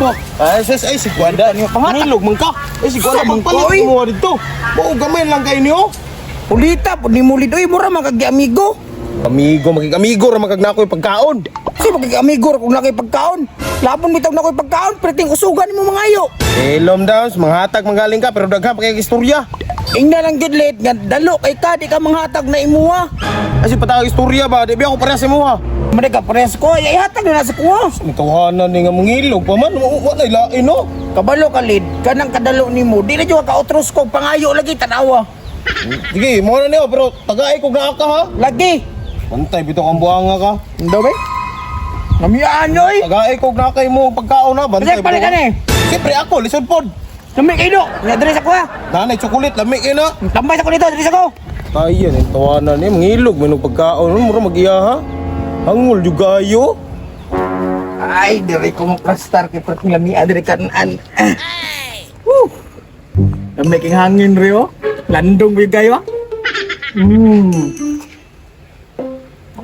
Pa. Ay, sis, ay, si Gwanda. Pangatag. Nilog man ka. Ay, si Gwanda, Sa man pagpalit ko, oy. mo dito. Mao gamay lang kayo niyo. Ulita pud ni mulid oy, mura man kag amigo. Amigo, magig-amigo ra magag na ko'y pagkaon. Si magig amigo ra kung nakay pagkaon. Labon bitaw na ko'y pagkaon, perting usugan nimo mga ayo. Ilom downs, manghatag manggaling ka pero daghan pa kay istorya. Ingna lang gyud late nga dalo kay ka di ka manghatag na imuha. Ay, si patag istorya ba, di ba ako parehas sa imuha? Mali ka parehas ko, ay hatag na sa kuha. Mitawanan ni nga mangilog pa man, wa na ilain no. Kabalo ka lid, kanang kadalo nimo, di na jud ka kautros ko pangayo lagi tanawa. Sige, mo na niyo pero tagay ko naa ka ha. Lagi. Bantay bitaw kang buhanga ka. Indo ba? Namiyaan nyo eh. Tagay ko naa kay mo pagkaon ha, bantay. Balik, balik ka na eh. Siyempre ako, lisod pod. Lami kayo do. Nga diri sa kuha. Nanay chocolate lami kay na. Tambay sa ko dito, diri sa ko. Tayo ni tawanan ni mangilog man og pagkaon mura magiya ha. Hangol jud kayo. Ay, diri ko mo plastar kay perting lamia diri kanan. Woo. Lami kay hangin ri oh. Landong gyud kayo. Ah.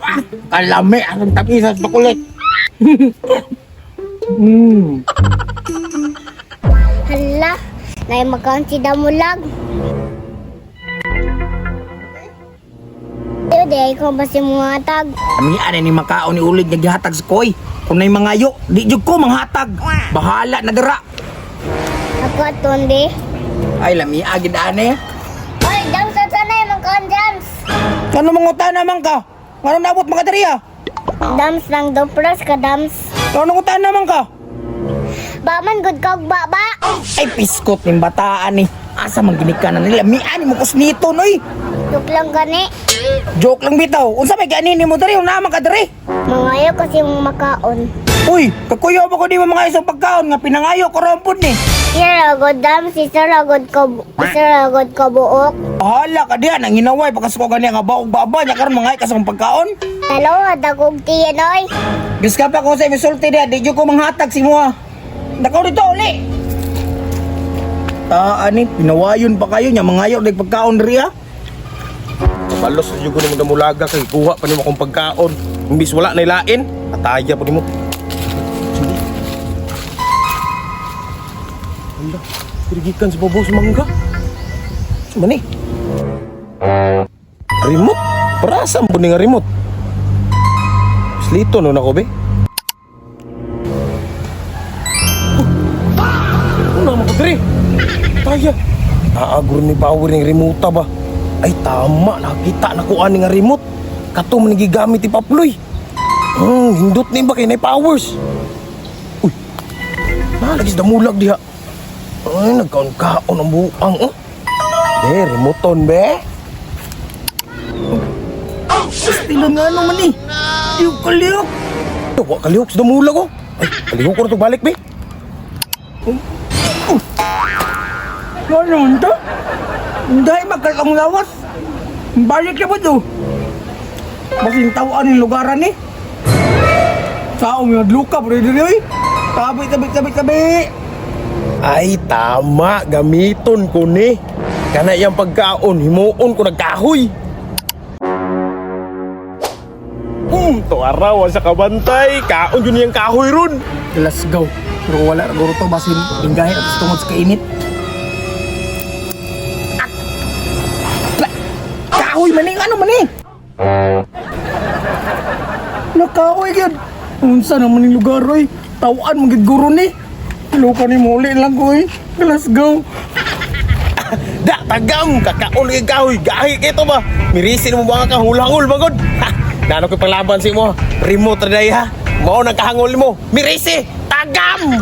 Ah, kalami ang tamis sa chocolate. Hala, nay magkaon si Damulag. Ayo, di ko ba si mga tag? Amian ni makaon ni ulig nga gihatag sa koy. Kung nay mangayo, di jud ko manghatag. Bahala na dira. Ako at Tondi. Ay, lamia gid ane. Oy, Dams, at sanay, magkaon Dams. Kano manguta naman ka? Ngano nabot mga diri ah? Dams lang dupras ka, Dams. Kano nanguta naman ka? Baman, good kog baba. Ay, piskot ning bataan ni. Asa man gini ka na nila? Mian mo kusnito noy. Joke lang gani. Joke lang bitaw. Unsa may ganin nimo diri? Una man ka diri. Mangayo kasi mong makaon. Uy, kakuyo ba ko di mo mga isang pagkaon nga pinangayo ko ron pud ni. Isa ragod, Dams. Isa ragod ko, isa ragod ko buok. Bahala ka diyan ang hinaway pagkasuko gani nga baog baba nya karon mga ka sa akong pagkaon. Hello, dagog tiyan, oy. Giska pa ko sa misulti diya, di jud ko manghatag si mo. Nakaw dito uli. Taan ni, pinawayon pa kayo nya mangayo dig pagkaon diri ah. Balos jud ko nimo damulaga kay kuha pa nimo akong pagkaon. Imbis wala na ilain, ataya pa nimo. Sige. Hala, dirigikan sa babaw sa mangga. Sa mani? Remote? Parasa mo ni nga remote. Slito no nako be. Oh, ano naman ko diri? Taya. Naagro ni power ng remote ba? Ay tama, nakita na ko ani nga remote. Kato man gigamit ni Paploy. Hindot ni ba kay nay powers? Uy. Nalagis damulag diha. Ay, nagkaon-kaon ang buang oh. Be, remote on be. Estilo nga ano man eh. Di ko kalihok. Wa kalihok sa damulag oh. Ay, kalihok ko na to balik be. Ano naman to? Hindi magkakang lawas. Balik na ba to? Masin tawaan yung lugaran eh. Sao may luka pero diri oy. Tabi tabi tabi tabi. Ay, tama. Gamiton ko ni. Kana iyang pagkaon, himuon ko nagkahoy. To araw sa kabantay. Kaon yun niyang kahoy ron. Glasgow. Pero wala ra guro to basin linggahin at tungod sa kainit. Ah! Kahoy maning ano maning? Nakahoy gyud. Unsa naman ning lugar oy? Tawaan man gyud guro ni. Luka ni muli lang ko oy. Glasgow. Da, tagam. Kakaon kay kahoy. Gahi kito ba? Mirisin mo ba ka hulangol magod? Ha, nano ko'y panglaban si mo. Remote ra day ha. Mao nang kahangol mo. Mirisi, tagam!